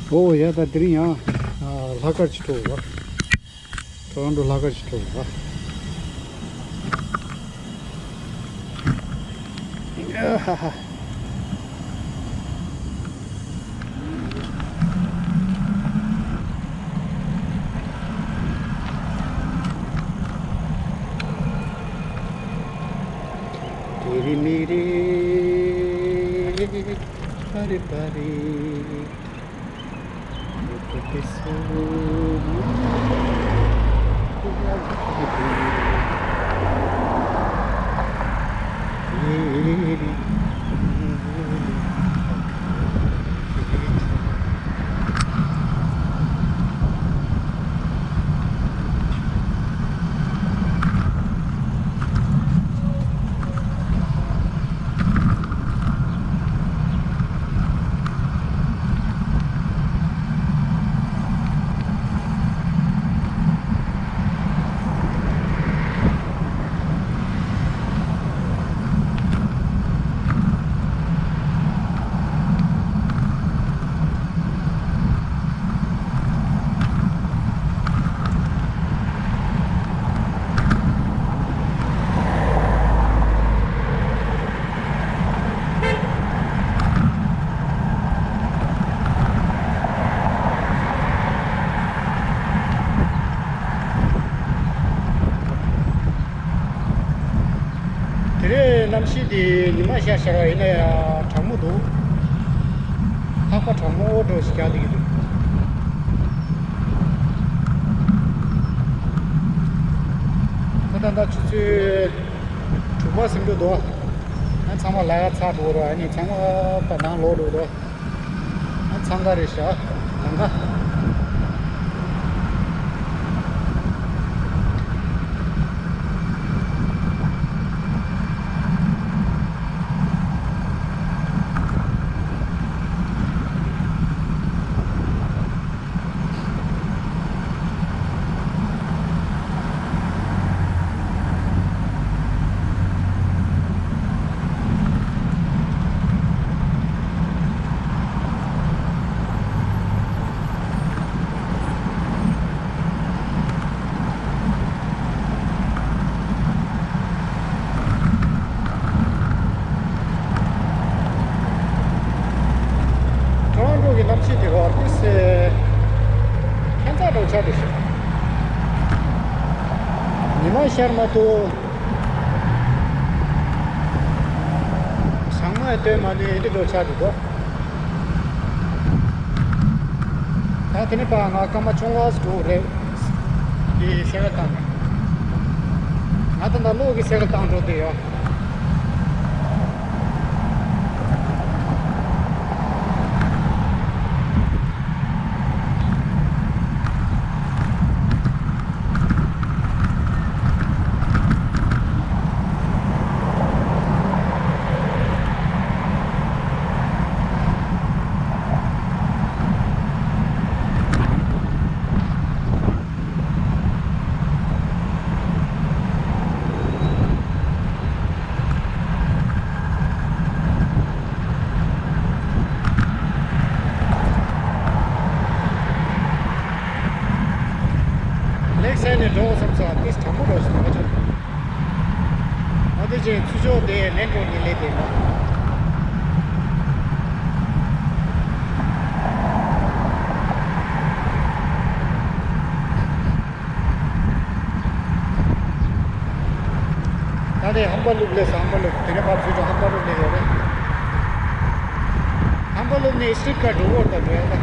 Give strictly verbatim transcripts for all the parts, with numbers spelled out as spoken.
ཨོ་ཡ། ད་དེ་རིང་ཡང་ཨ་ལྷག་དཀར་ཅིག་འཕྲོ་བ། ཊོ་རོན་ཊོ་ལྷག་དཀར་ཅིག་འཕྲོ་བ། ཨ་ཧ་ཧ། དེ་རི་མི་རི། པ་རི་པ་རི། དེ་རིང་གནམ་གཤིས་འདི་ཉི་མ་ཤར་ཤར་བ་ཡིན་ན་ཡང་གྲང་མོ་འདུག་ལྷགས་པ་གྲང་མོ་འོ་འདྲ་ཞིག་རྒྱག་བསྡད་ཀྱི་འདུག་ད་ལྟ་ད་ཆུ་ཚོད་དྲུག་པ་ཟིན་འགྲོ་འདུག་ཨ་ཚང་མ་ལ་ཡ་ཚར་འགྲོ་རོགས། ཨ་ནི་ཚང་མ་ད་ནང་ལོག་འགྲོ་འདུག་ཨ་འཚང་ཁ་རེད་ཤག་ལམ་ཁ། ཊོ་རོན་ཊོ་གི་གནམ་གཤིས་དེ་ག་ཏིས་ཁྱད་མཚར་འདྲ་ཆགས་འདུག་ཉི་མ་ཤར་མ་ཐུབ། ཟངས་མ་སྟོན་མ་ནུས་འདི་འདྲ་ཆགས་འདུག་ད་དེ་ནས་ཕར་ང་སྐར་མ་བཅོ་ལྔ་ཙམ་འགྲོ་གི་རེད། འདི་སེ་ག་བཏང་ནས། ང་ད་ལྟ་གློག་གི་སེ་ག་བཏང་འགྲོ་བསྡད་ཡོད། ལེགས་བྱས་ནས་འགྲོ་བསམ་སོང་། ཏིས་དྲང་པོ་འགྲོ་བཞིན་པ་ཆགས། ཨ་དེ་ཅན་ཚུར་ཕྱོགས་དེ་ལེན་འགྲོ་ནི་ལས་དེ་ན། ད་ལྟའི་ཧམ་པ་ལུག་ལས་སུ་ཧམ་པ་ལུག་དེ་ནས་ཕར་ཚུར་ཕྱོགས་ཧམ་པ་ལུག་ལས་ཡོད་རེད། ཧམ་པ་ལུག་ནས་སི་ཊི་ཀ་འགྲོ་བར་ད་འགྲོ་ཡ་ད།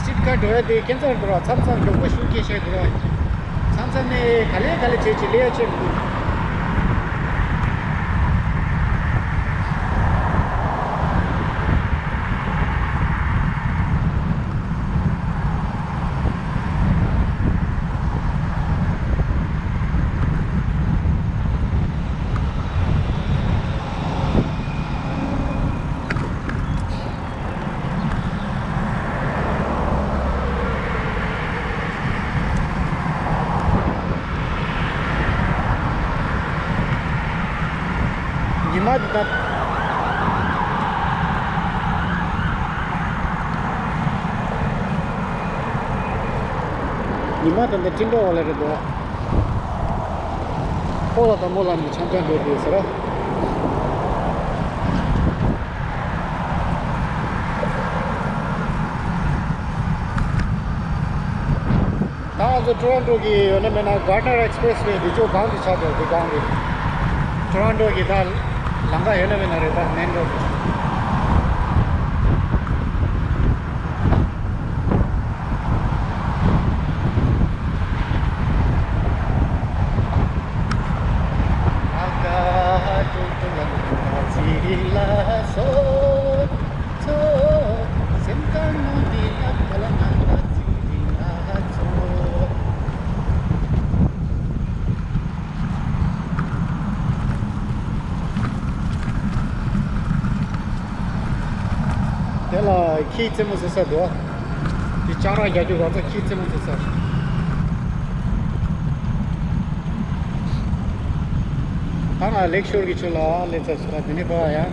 སི་ཊི་ཀ་འགྲོ་ཡ་དེ་ཁྱད་མཚར་འགྲོ་ར། མཚམས་མཚམས་མགྱོགས་པོ་ཤུགས་ཀྱིས་བཤད་འགྲོ་ར། མཚམས་མཚམས་ནས་ག་ལེ་ག་ལེ་བྱེད་ཀྱི་ལས་ཡ་བྱེད་མི་འདུག་ཉི་མ་ད་ལྟ་སྤྲིན་བྲལ་བ་ལ་རེད་འདུག་ཨོ་ལ་དང་མོ་ལ་ནི་འཆམ་འཆམ་འགྲོ་དུས་ཟེར། ད་ང་ཚོ་ཊོ་རོན་ཊོ་གི་ཡོད་ན་མེད་ན་Gardiner Expressway འདི་ཅོ་སྒང་དུ་ཆགས་འདུག་འདི་སྒང་རེད། ཊོ་རོན་ཊོ་གི་ད་ལམ་ཁ་ཡོད་ན་མེད་ན་རེད། ད་མེན་རོ་ཌི། དེ་ལ་ཁྱི་རྩེད་མོ་རྩེ་ས་འདུག་དེ་ལྕང་ར་རྒྱག་རྒྱུ་ག་ཚོད་ཁྱི་རྩེད་མོ་རྩེ་ས། ད་ང་ལེག་ཤོར་གྱི་ཆུ་ལ་སླེབས་ཚར་སོང་། ད་དེ་ནས་ཕར་ཡང་།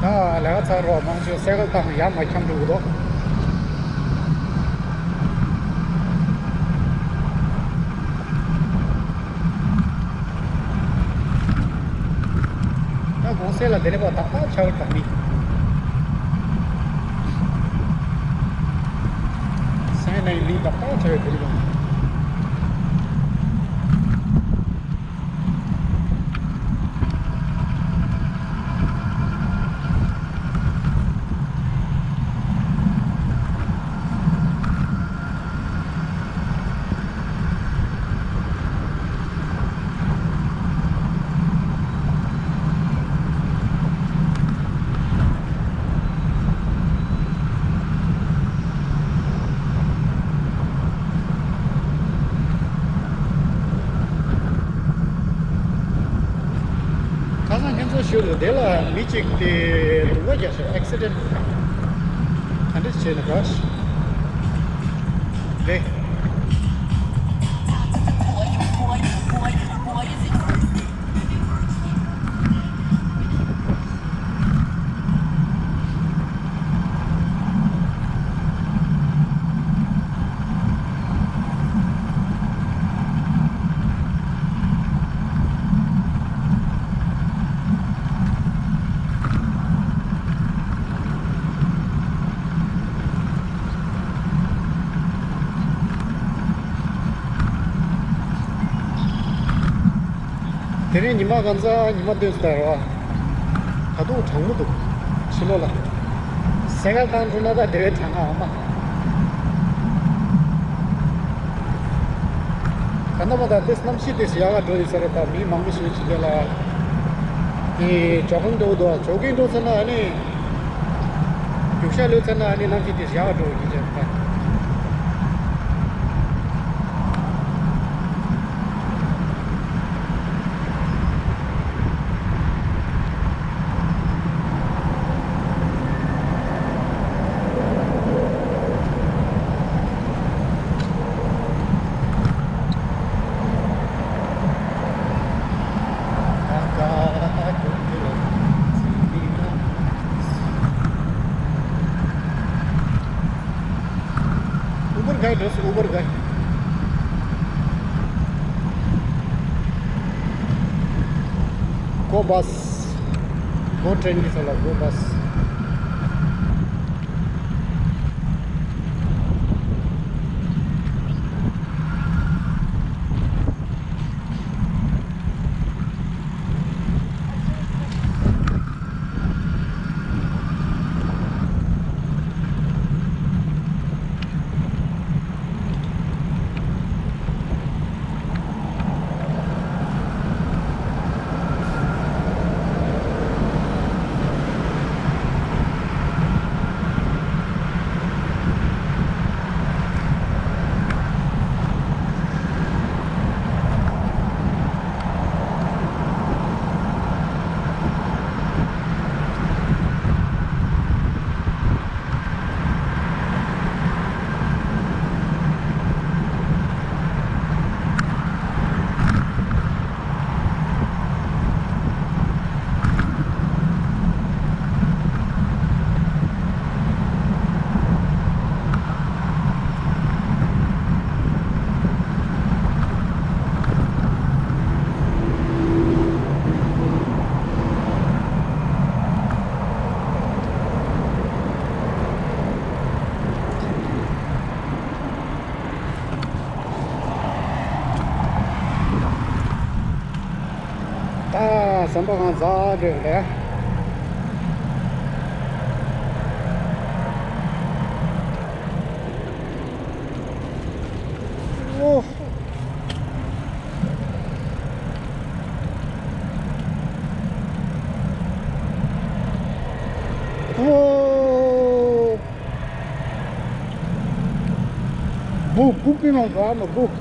ད་ལས་ཀ་ཚར་རོགས་མང་ཆེ་སའི་ཀལ་བཏང་ཡར་མར་འཁྱམ་འགྲོ་གི་འདུག་ད་གོང་གསལ་ལ་དེ་ནས་ཕར་ཏག་ཏག་ཆགས་ཀྱི་འདུག་མི། སའི་ནའི་མི་ཏག་ཏག་ཆགས་ཀྱི་འདུག་ཁ་སང་ཁྱེད་ཚོ་ཞུ་རུ་དེ་ལ་མི་གཅིག་དེ་སྡུག་པ་རྒྱག་སོང་། ཨེག་སི་ཌེན་ག་འདྲ་བྱས་ན་དགའ་ཞིག་རེད། དེ་རིང་ཉི་མ་གང་ཚ་ཉི་མ་བདུན་ཙམ་རེད་བ། ད་དུང་གྲང་མོ་འདུག་ཕྱི་ལོགས་ལ། སའི་ཀལ་བཏང་འགྲོ་ན་ད་དེ་བས་གྲང་ང་འོ་མ། ག་འདྲ་མ་ད་དེ་གནམ་གཤིས་དེ་ཡག་ག་འགྲོ་ཡོད་ས་རེད། ད་མི་མང་པོ་ཞིག་ཕྱི་ལོགས་ལ། དེ་ཇོག་གིང་འགྲོ་འདུག་ཇོག་གིང་འགྲོ་ཚར་ན་ཨ་ནི། རྒྱུག་ཤར་ལོས་ཚར་ན་ཨ་ནི་གནམ་གཤིས་དེ་ཡག་ག་འགྲོ་གི་ཅེས་པ། Uber guide, yes, Uber guide. Go bus. Go train की साला, go bus. ཟམ་པ་གང་ཛ་འདྲ་རེད། ཨོ། ཨོ། སྦུག་སྦུག་གི་ནང་ཟ་ནོ་སྦུག་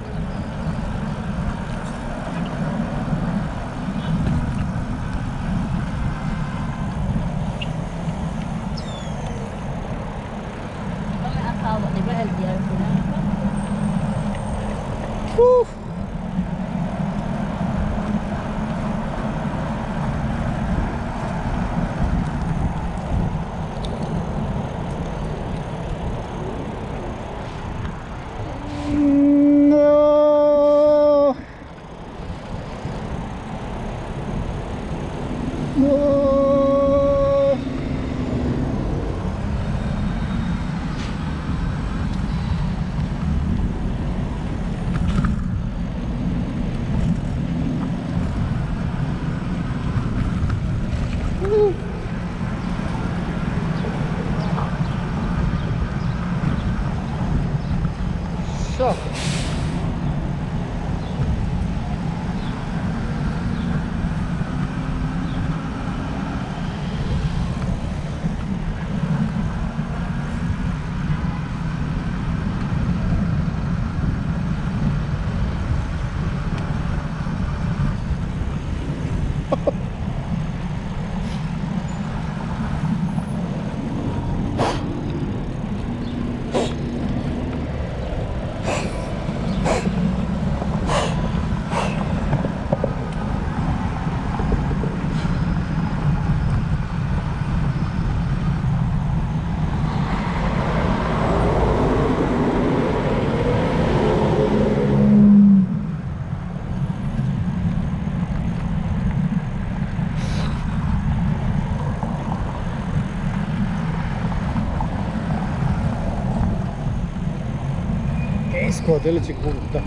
ཨེ་སྐོར་དེ་ལ་གཅིག་པུ་འདུག་ད།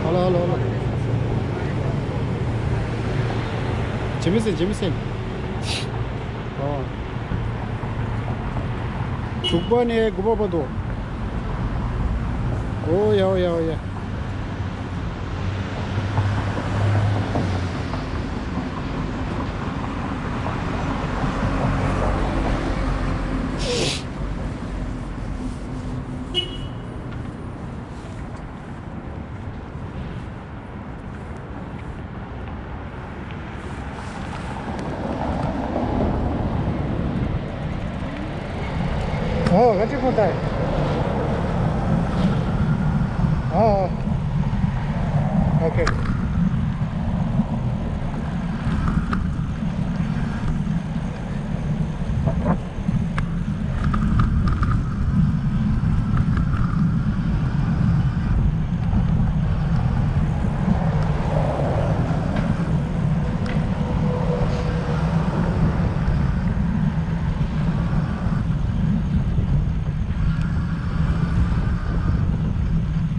ཨ་ལ་ཨ་ལ་ཨ་ལ། ཇི་མི་སིན་ཇི་མི་སིན། ཨོ། དྲུག་པ་ནས་དགུ་པ་བར་དུ། ཨོ་ཡ་ཨོ་ཡ་ཨོ་ཡ། ཨོ། ག་ཅི་ཁོ་ཐག་ཡིན། ཨོ། ཨོ། ཨོ་ཁེ།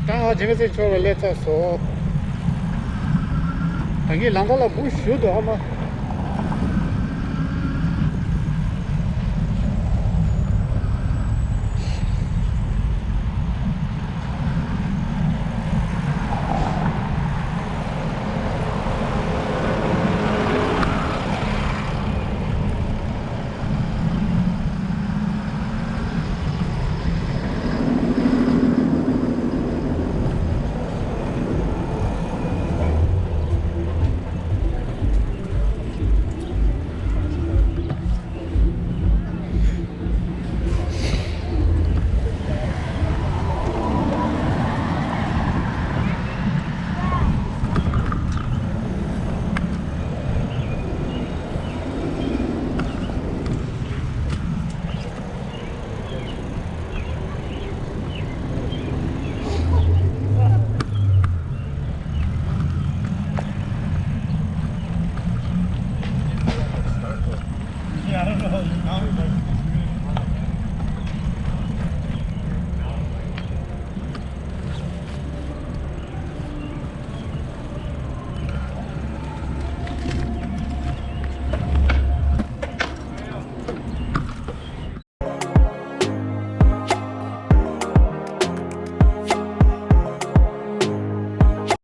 ད་ང་ཇི་མི་སེ་ཆོར་བ་སླེབས་ཚར་སོང་། ད་གིན་ལམ་ཁ་ལ་བུ་བཞུགས་འདུག་ཨ་མ།